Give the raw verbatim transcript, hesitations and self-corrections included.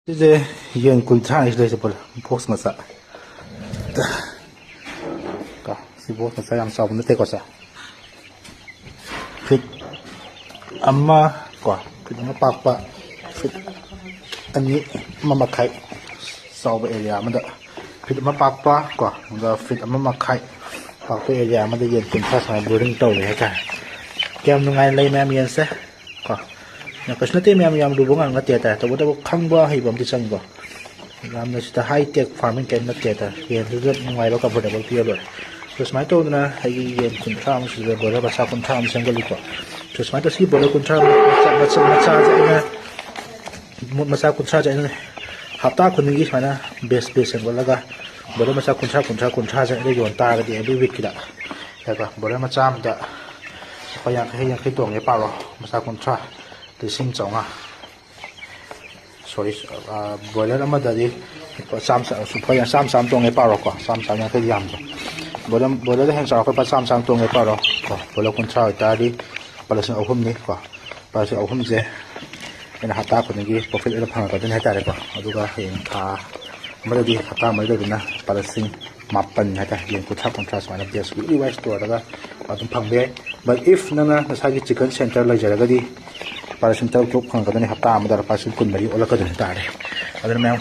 ꯁꯤꯁꯦ ꯌꯦꯟ ꯀꯨꯟꯊ꯭ꯔꯥꯅꯤ ꯁꯤꯗꯩꯁꯦ ꯄꯨꯂꯞ ꯕꯣꯛꯁ ꯃꯆꯥ꯫ ꯀꯣ, ꯁꯤ ꯕꯣꯛꯁ ꯃꯆꯥ ꯌꯥꯝ ꯆꯥꯎꯕ ꯅꯠꯇꯦꯀꯣ ꯁꯦ꯫ ꯐꯤꯠ ꯑꯃ ꯀꯣ, ꯐꯤꯠ ꯑꯃ ꯄꯥꯛꯄ, ꯐꯤꯠ ꯑꯅꯤ, ꯑꯃ ꯃꯈꯥꯏ ꯆꯥꯎꯕ ꯑꯦꯔꯤꯌꯥ ꯑꯃꯗ, ꯐꯤꯠ ꯑꯃ ꯄꯥꯛꯄ ꯀꯣ, ꯑꯗꯨꯒ ꯐꯤꯠ ꯑꯃ ꯃꯈꯥꯏ ꯄꯥꯛꯄ ꯑꯦꯔꯤꯌꯥ ꯑꯃꯗ ꯌꯦꯟ ꯀꯨꯟꯊ꯭ꯔꯥ ꯁꯨꯃꯥꯏꯅ ꯕ꯭ꯔꯤꯗꯤꯡ ꯇꯧꯔꯤ ꯍꯥꯏꯇꯥꯔꯦ꯫ ꯀꯌꯥꯝ ꯅꯨꯡꯉꯥꯏꯅ ꯂꯩ ꯃꯌꯥꯝ ꯌꯦꯟꯁꯦ꯫ ꯀꯣ꯫ ꯌꯥꯝ ꯀꯩꯁꯨ ꯅꯠꯇꯦ ꯃꯌꯥꯝ, ꯌꯥꯝ ꯂꯨꯕ ꯉꯥꯛ ꯅꯠꯇꯦ ꯍꯥꯏꯇꯥꯔꯦ꯫ ꯇꯧꯕꯇꯕꯨ ꯈꯪꯕ ꯍꯩꯕ ꯑꯃꯗꯤ ꯆꯪꯉꯤꯀꯣ꯫ ꯌꯥꯝꯅ ꯁꯤꯗ ꯍꯥꯏ ꯇꯦꯛ ꯐꯥꯔꯃꯤꯡ ꯀꯔꯤꯝ ꯅꯠꯇꯦ ꯍꯥꯏꯇꯥꯔꯦ꯫ ꯌꯦꯟꯗꯨꯗ ꯅꯨꯡꯉꯥꯏꯕ, ꯀꯝꯐꯣꯔꯇꯦꯕꯜ ꯄꯤꯔ ꯂꯣꯏꯔꯦ꯫ ꯑꯗꯣ ꯁꯨꯃꯥꯏꯅ ꯇꯧꯗꯅ ꯑꯩꯒꯤ ꯌꯦꯟ ꯀꯨꯟꯊ꯭ꯔꯥ ꯑꯃ ꯁꯤꯗ ꯕꯣꯏꯂꯔ ꯃꯆꯥ ꯀꯨꯟꯊ꯭ꯔꯥ ꯑꯃ ꯁꯦꯝꯒꯠꯂꯤꯀꯣ꯫ ꯑꯗꯣ ꯁꯨꯃꯥꯏꯅ ꯇꯧ, ꯁꯤ ꯕꯣꯏꯂꯔ ꯀꯨꯟꯊ꯭ꯔꯥ ꯃꯆꯥ, ꯃꯆꯥ, ꯃꯆꯥꯁꯦ ꯑꯩꯅ, ꯃꯆꯥ ꯀꯨꯟꯊ꯭ꯔꯥꯁꯦ ꯑꯩꯅ ꯍꯞꯇꯥ ꯈꯨꯗꯤꯡꯒꯤ ꯁꯨꯃꯥꯏꯅ ꯕꯦꯁ ꯕꯦꯁ ꯁꯦꯝꯒꯠꯂꯒ ꯕꯣꯏꯂꯔ ꯃꯆꯥ ꯀꯨꯟꯊ꯭ꯔꯥ, ꯀꯨꯟꯊ꯭ꯔꯥ, ꯀꯨꯟꯊ꯭ꯔꯥꯁꯦ ꯑꯩꯅ ꯌꯣꯟ ꯇꯥꯔꯒꯗꯤ every weekꯀꯤꯗ, ꯍꯥꯏꯕ ꯕꯣꯏꯂꯔ ꯃꯆꯥ ꯑꯃꯗ ꯂꯨꯄꯥ ꯌꯥꯡꯈꯩ, ꯌꯥꯡꯈꯩ ꯇꯣꯡꯉꯦ ꯄꯥꯔꯣ, ꯃꯆꯥ ꯀꯨꯟꯊ꯭ꯔꯥ, ꯂꯤꯁꯤꯡ ꯆꯥꯝꯃꯉꯥ꯫ ꯁꯣꯔꯤ, ꯕꯣꯏꯂꯔ ꯑꯃꯗꯗꯤ ꯂꯨꯄꯥ ꯆꯥꯝꯃ, ꯂꯨꯄꯥ ꯆꯥꯝꯃ ꯆꯥꯝꯃ ꯇꯣꯡꯉꯦ ꯄꯥꯔꯣꯀꯣ, ꯆꯥꯝꯃ ꯆꯥꯝꯃ ꯌꯥꯡꯈꯩ ꯌꯥꯝꯗꯦ꯫ ꯕꯣꯏꯂꯔ, ꯕꯣꯏꯂꯔꯗ ꯍꯦꯟꯅ ꯆꯥꯎꯔꯛꯄ ꯂꯨꯄꯥ ꯆꯥꯝꯃ ꯆꯥꯝꯃ ꯇꯣꯡꯉꯦ ꯄꯥꯔꯣ ꯀꯣ, ꯕꯣꯏꯂꯔ ꯀꯨꯟꯊ꯭ꯔꯥ ꯑꯣꯏꯇꯥꯔꯗꯤ ꯂꯨꯄꯥ ꯂꯤꯁꯤꯡ ꯑꯍꯨꯝꯅꯤ ꯀꯣ꯫ ꯂꯨꯄꯥ ꯂꯤꯁꯤꯡ ꯑꯍꯨꯝꯁꯦ ꯑꯩꯅ ꯍꯞꯇꯥ ꯈꯨꯗꯤꯡꯒꯤ ꯄ꯭ꯔꯣꯐꯤꯠ ꯑꯣꯏꯅ ꯐꯪꯉꯛꯀꯗꯣꯏꯅꯤ ꯍꯥꯏꯇꯥꯔꯦꯀꯣ꯫ ꯑꯗꯨꯒ ꯍꯌꯦꯡ ꯊꯥ ꯑꯃꯗꯗꯤ, ꯍꯞꯇꯥ ꯑꯃꯗ ꯂꯩꯕꯅ ꯂꯨꯄꯥ ꯂꯤꯁꯤꯡ ꯃꯥꯄꯟ ꯍꯥꯏꯇꯥꯔꯦ, ꯌꯦꯟ ꯀꯨꯟꯊ꯭ꯔꯥ ꯀꯨꯟꯊ꯭ꯔꯥ ꯁꯨꯃꯥꯏꯅ ꯕꯦꯁ ꯋꯤꯛꯂꯤ ꯋꯥꯏꯁ ꯇꯧꯔꯒ ꯑꯗꯨꯝ ꯐꯪꯕ ꯌꯥꯏ꯫ But if ꯅꯪꯅ ꯅꯁꯥꯒꯤ ꯆꯤꯀꯟ ꯁꯦꯟꯇꯔ ꯂꯩꯖꯔꯒꯗꯤ ꯂꯨꯄꯥ ꯂꯤꯁꯤꯡ ꯇꯔꯨꯛ ꯇꯔꯨꯛ ꯐꯪꯉꯛꯀꯗꯣꯏꯅꯤ, ꯍꯞꯇꯥ ꯑꯃꯗ ꯂꯨꯄꯥ ꯂꯤꯁꯤꯡ ꯀꯨꯟꯃꯔꯤ ꯑꯣꯜꯂꯛꯀꯗꯣꯏꯅꯤ ꯍꯥꯏꯇꯥꯔꯦ꯫ ꯑꯗꯨꯅ ꯃꯌꯥꯝ